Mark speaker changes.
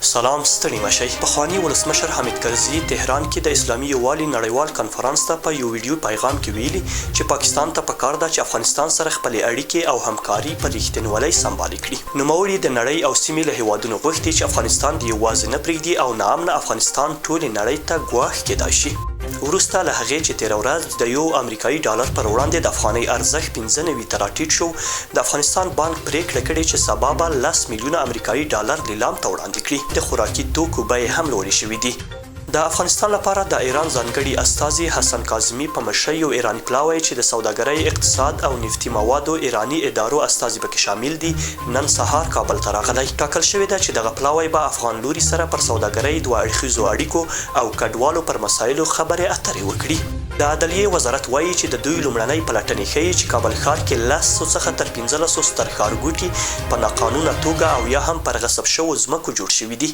Speaker 1: سلام ستړي مه شئ. پخواني ولسمشر حامد کرزي تهران کې د اسلامي یووالي نړیوال کنفرانس ته په یو ویډیوي پیغام کې ویلي چې پاکستان ته پکار ده چې افغانستان سره خپلې اړیکې او همکاري په ریښتینولۍ سمبالې کړي. نوموړي د نړۍ او سیمې له هېوادونو غوښتي چې افغانستان دې یوازې نه پرېږدي او ناامنه افغانستان ټولې نړۍ ته ګواښ کېدای شي. وروسته له هغې چې تېره ورځ د يو امريکايي ډالر پر وړاندې د افغانۍ ارزښت 95 ته راټيټ شو، د افغانستان بانک پرېکړه کړې چې سبا به لس ميليونه امريکايي ډالر ليلام ته وړاندې کړي. د خوراکي توکو بیې هم لوړې شوې دي. د افغانستان لپاره د ایران ځانګړي استازي حسن کاظمي په مشرۍ یو ایراني پلاوی چې د سوداګرۍ، اقتصاد او نفتي موادو ایراني ادارو استازي پکې شامل دي، نن سهار کابل ته راغلی. ټاکل شوې ده چې دغه پلاوی به افغان لوري سره پر سوداګرۍ، دوه اړخیزو اړیکو او کډوالو پر مسایلو خبرې اترې وکړي. د عدلیې وزارت وايي چې د دوی لومړنۍ پلټنې ښيي چې کابل ښار کې لسو څخه تر پنځلسو ستر ښارګوټي په ناقانونه توګه او یا هم پر غصب شوو ځمکو جوړ شوي دي.